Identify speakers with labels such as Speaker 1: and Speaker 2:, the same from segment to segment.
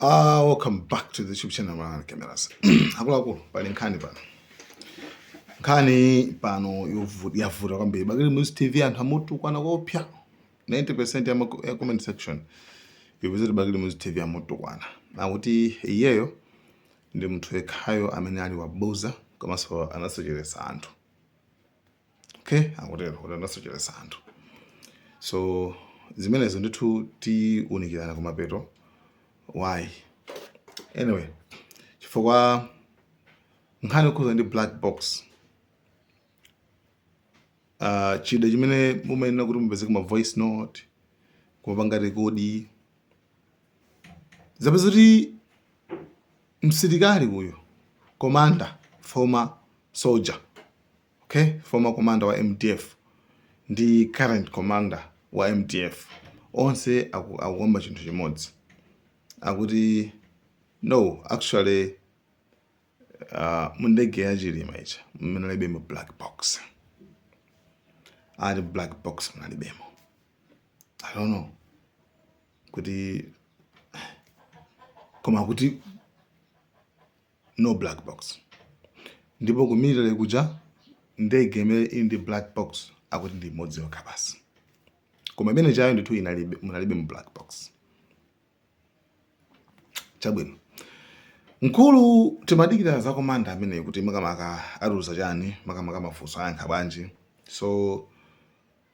Speaker 1: Welcome back to the YouTube channel Malawi Cameras. Akuluakulu, pali nkhani pano. Nkhani pano yavuta kwambiri. Bakili Muluzi TV, anthu amutukwana kopya. 90% ya comment section yopeza kuti Bakili Muluzi TV amutukwana. Akuti iyeyo ndi munthu yekhayo amene ali wabuza komanso anasocheretsa anthu. Okay, akutero kuti anasocheretsa anthu. So zimenezo ndithu tiunikirana kumapeto why. Anyway, chifukwa nkhani yokhuza ndi black box, chida chimene mumayenera kuti mupezeke ma voice note, kumapanga record, zapeza kuti msilikali uyu, commander, former soldier, okay, former commander wa MDF ndi current commander wa MDF, onse akukomba chinthu chimodzi. Akuti no, actually, mundege ya Chilima icha munalibemo black box. Ali black box munalibemo. I don't know kuti, koma kuti no black box. Ndipo ku military kuja, ndege imene ili ndi black box akuti ndi imodzi yokha basi, koma imene chayo ndithu inalibe, munalibe mu black box. Chabwino, mkulu, timadikira za commander ameneyo kuti makamaka atiuza chani, makamaka mafunso ayankha bwanji. So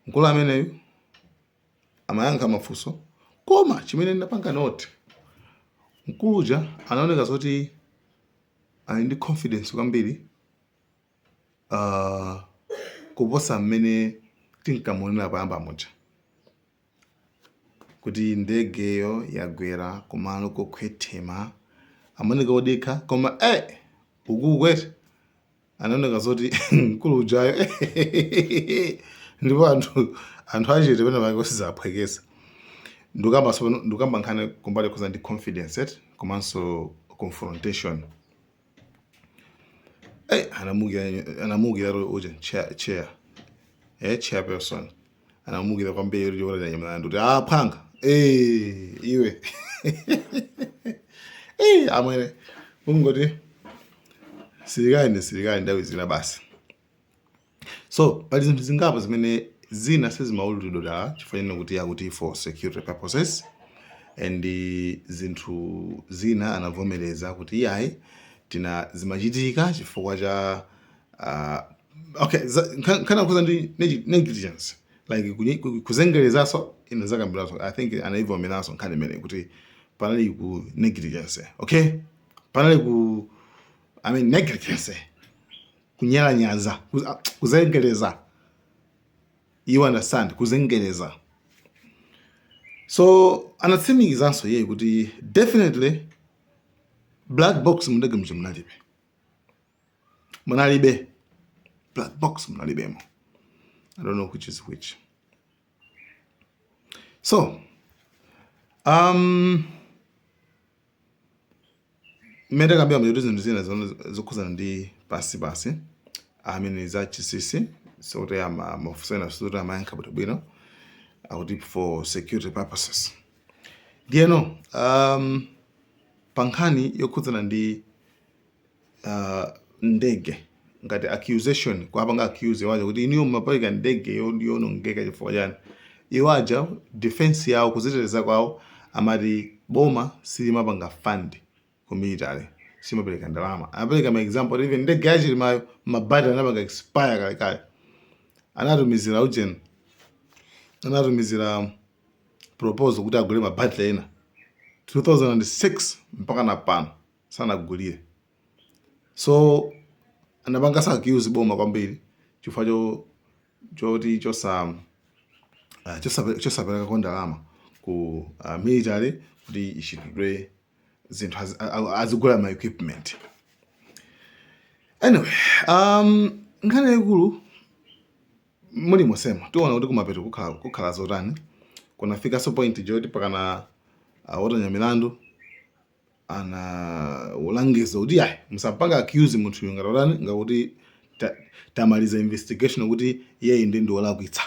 Speaker 1: mkulu ameneyu amayankha mafunso, koma chimene ndinapanga note, mkuluja anaoneka zoti ali ndi confidence kwambiri kuposa mmene tinkamuonera payamba muja, kuti ndegeyo yagwera kumalo kokhwethema. Amaoneka odekha, koma ukukwete anaoneka zoti mkulu ujayo, ndipo anthu achite pene pake kusizaphwekesa. Ndikamba so ndikamba nkhani kumbali kuza ndi confidence et komanso confrontation. Anamukira uja chairperson, anamukira kwambiri yoti nyamlandu kuti, "Ah, phanga, iwe, amwene." Kungoti silikali ndi silikali ndawi zina basi. So pali zinthu zingapo zimene zina sizimaululidwa dala chifukwa chene kuti akuti for security purposes, and zinthu zina anavomereza kuti iyayi, tina zimachitika chifukwa cha okay, nkhani akhuza ndi negligence, like kuzengerezaso ina zakambiranso. I think anaivomeranso nkhani imene kuti panali ku negligence, okay, panali ku, I mean, negligence, kunyalanyaza, kuzengereza, you understand, kuzengereza. So anatsimikizanso iye kuti definitely black box mundege mje munalibe, munalibe black box, munalibemo. I don't know which is which. So mmene takambira kuti zinthu zina zone zokhuzana ndi pasi pasi amene za chinsinsi, sokuti ama mafunso ena sokuti amayankha bwinobwino, akuti for security purposes. Ndiyeno pa nkhani yokhudzana ndi ndege, ngati accusation, kuapanga accuse iwaja kuti iniyo mumapalika ndege yonongeka chifukwa chani, iwaja defense yawo, kuziteteza kwawo, amati boma silimapanga fund ku military, simapereka ndalama. Anapereka ma example, even ndege ya Chilimayo mabattery anapanga expire kalekale. Anatumizira ujeni, anatumizira proposal kuti agule mabattery ena 2006, mpaka na pano sanagulire. So anapanga accuse boma kwambiri chifukwa choti chosapereka ndalama ku military kuti ichitidwe zinthu, azigula ma equipment. Anyway, nkhani yayikulu muli mosema, tiona kuti kumapeto kukhala zotani. Kunafikanso point joti pakana wotanya milandu ana ulangiza kuti ayi, musapanga accuse munthu uyu ngati utani, ngakuti tamaliza investigation kuti iyeyi ndi wolakwitsa,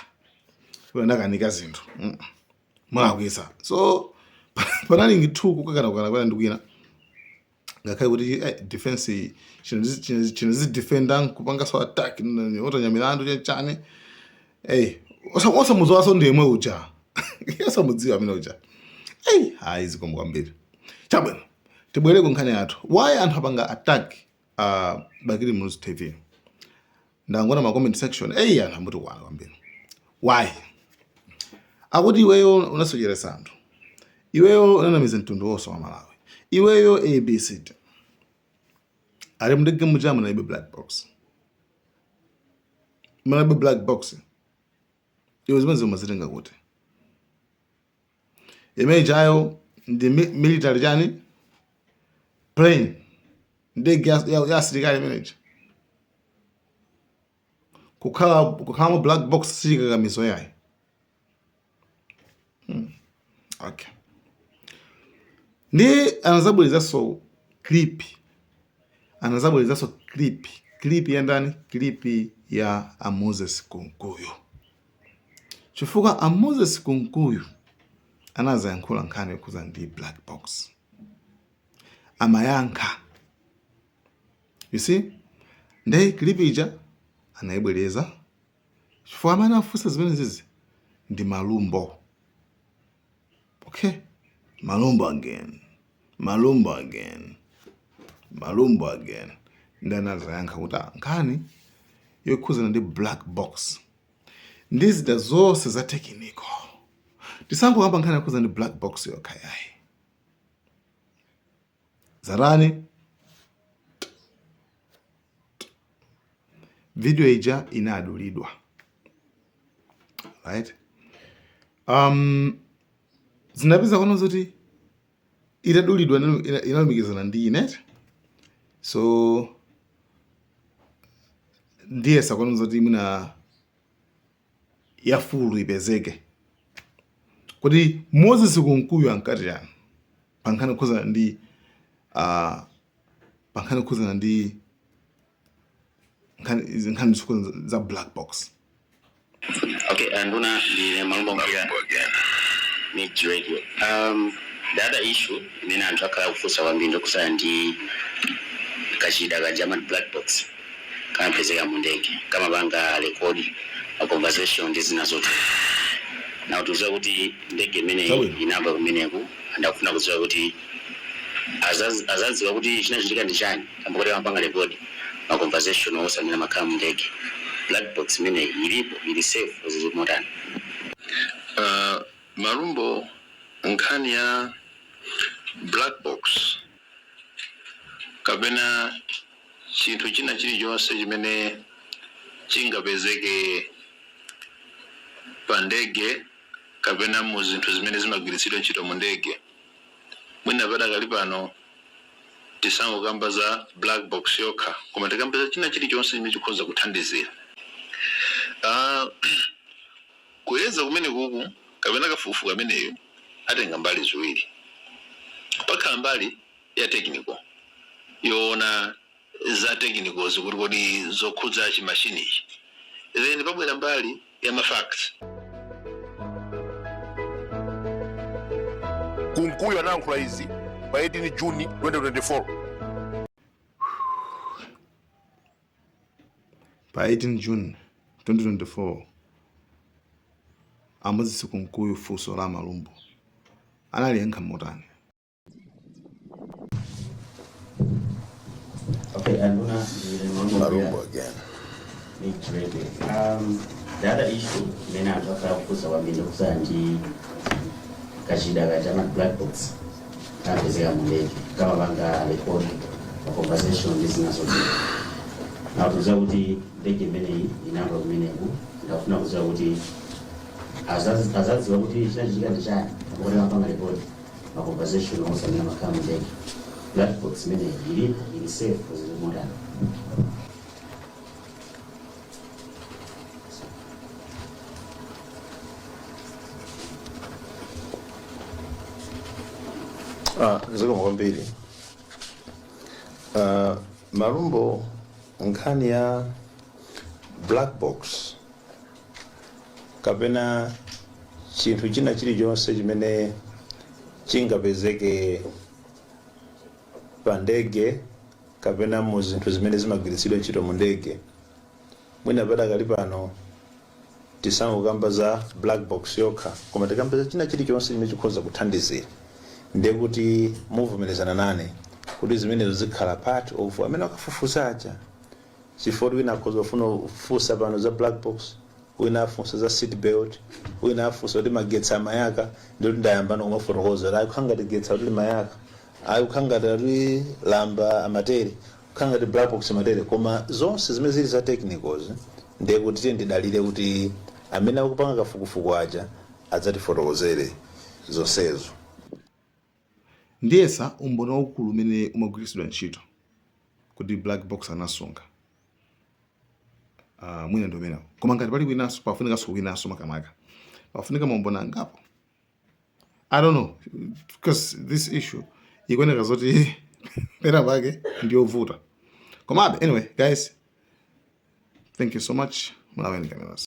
Speaker 1: kuti ndakanika zinthu. Mulakwitsa. So Panali ndithu kukakanakana kwina ndi kwina, ngakhale kuti defense chinazidefenda nkupanganso attack otanya milandu chani, osamudziwanso ndi yemwe uja, osamudziwa amene uja. Hayi, zikomo kwambiri. Chabwino, tibwere ku nkhani yathu. Why anthu apanga attack Bakili Muluzi TV? Ndangona ma comment section, anthu amutukwana kwambiri. Why? Akuti iweyo unasocheretsa anthu, iweyo unanamiza mtundu wonse wa Malawi, iweyo abcd. Ali mndege muja munalibe black box, munalibe black box. Iwe zimene zimazitenga kuti imene ijayo ndi military chani, plane, ndege ya asilikali imeneja. Kukhala mu black box sichikakamizo yayi. Okay, ndi anazabwerezanso clip, anazabwerezanso clip. Clip ya ndani? Clip ya a Moses Kunkuyu, chifukwa a Moses Kunkuyu anazayankhula nkhani yokhuza ndi black box, amayankha, you see. Ndi clip ija anayibwereza chifukwa amene afunsa zimene zizi ndi Malumbo. Okay, Malumbo again, Malumbo again, Malumbo again. Ndi anazayankha kuti nkhani yokhuzana ndi black box ndi zida zonse za technical, tisangokamba nkhani yokhuzana ndi black box yokha yayi. Zarani video ija inadulidwa, right? Zinapeza kono zoti itadulidwa inalumikizana ndi inet, so ndiyesa kono zoti mwina ya full ipezeke kuti Moses Kunkuyu ankati chani pankhani yokhuzana ndi nkhani zokhuzana za black box.
Speaker 2: Okay, anduna, ndine Malumbo Ngwira, Mid Radio. The other issue imene anthu akhala kufunsa kwambiri ndokhudzana ndi kachida ka German black box kamapezeka mu ndege, kamapanga record ma conversation ndi zina zotero. Na kudziwa kuti ndege imeneyi
Speaker 1: Chabwino.
Speaker 2: inagwa kumeneku, andakufuna kudziwa kuti azadziwa kuti chinachitika ndi chani kamba kuti amapanga record ma conversation onse amene amakhala mu ndege. Black box imeneyi ilipo, ili safe, zili motani?
Speaker 3: Malumbo, nkhani ya black box kapena chinthu china chilichonse chimene chingapezeke pa ndege kapena mu zinthu zimene zimagwiritsidwa ntchito mu ndege, mwina padakali pano tisangokamba za black box yokha, koma tikambe za china chilichonse chimene chikhoza kuthandizira kuyeza kumene kuku kapena kafukufuku kameneyo. Atenga mbali ziwiri. Pakhala mbali ya technical yoona za technicals, kuti kodi zokhudza chimashinichi, then pabwera mbali ya ma facts.
Speaker 4: Kunkuyu anayankhula izi pa 18 Juni 2024.
Speaker 1: Pa 18 June 2024, a Moses Kunkuyu funso la Malumbo analiyankha motani?
Speaker 2: Okay, anduna, ndine Malumbo
Speaker 4: Malumbo again.
Speaker 2: Mid Radio. The other issue imene anthu akhala kufunsa kwambiri ndokhudzana ndi kachida ka German black box kamapezeka mu ndege, kamapanga record ma conversation ndi zina zotero. Na kudziwa kuti ndege imeneyi inagwa kumeneku, ndakufuna kudziwa kuti azadziwa kuti chinachitika ndi chani kamba kuti amapanga record ma conversation onse amene amakhala mu ndege. Black box imeneyi ilipo, ili safe, zili motani?
Speaker 3: Zikomo kwambiri. Malumbo, nkhani ya black box kapena chinthu china chilichonse chimene
Speaker 5: Chingapezeke pa ndege kapena mu zinthu zimene zimagwiritsidwa ntchito mu ndege. Mwina padakali pano tisangokamba za black box yokha, koma tikamba za china chilichonse chimene chikhoza kuthandizira. Ndiye kuti muvomerezana nane kuti zimenezo zikhala part of amene akafufuza aja, chifukwa wina akhoza kufuna kufunsa pano za black box, wina afunsa za seat belt, wina afunsa kuti magetsi amayaka. Ndikuti ndayamba nokumafotokoza ayi kukhala ngati getsi akuti mayaka, ayi kukhala ngati ati lamba amatere, kukhala ngati black box amatere. Koma zonse zimene zili za technicals, ndiye kuti tiye ndidalire kuti amene akupanga kafukufuku aja adzatifotokozere zonsezo.
Speaker 1: Ndiyesa umboni waukulu umene umagwiritsidwa ntchito kuti black box anasunga mwina ndi umenewo, koma ngati pali winanso, pafunikanso winanso, makamaka pafunika maumboni angapo. I don't know, because this issue ikuoneka zoti pena pake ndiyovuta. Komabe anyway guys, thank you so much. Malawi Cameras.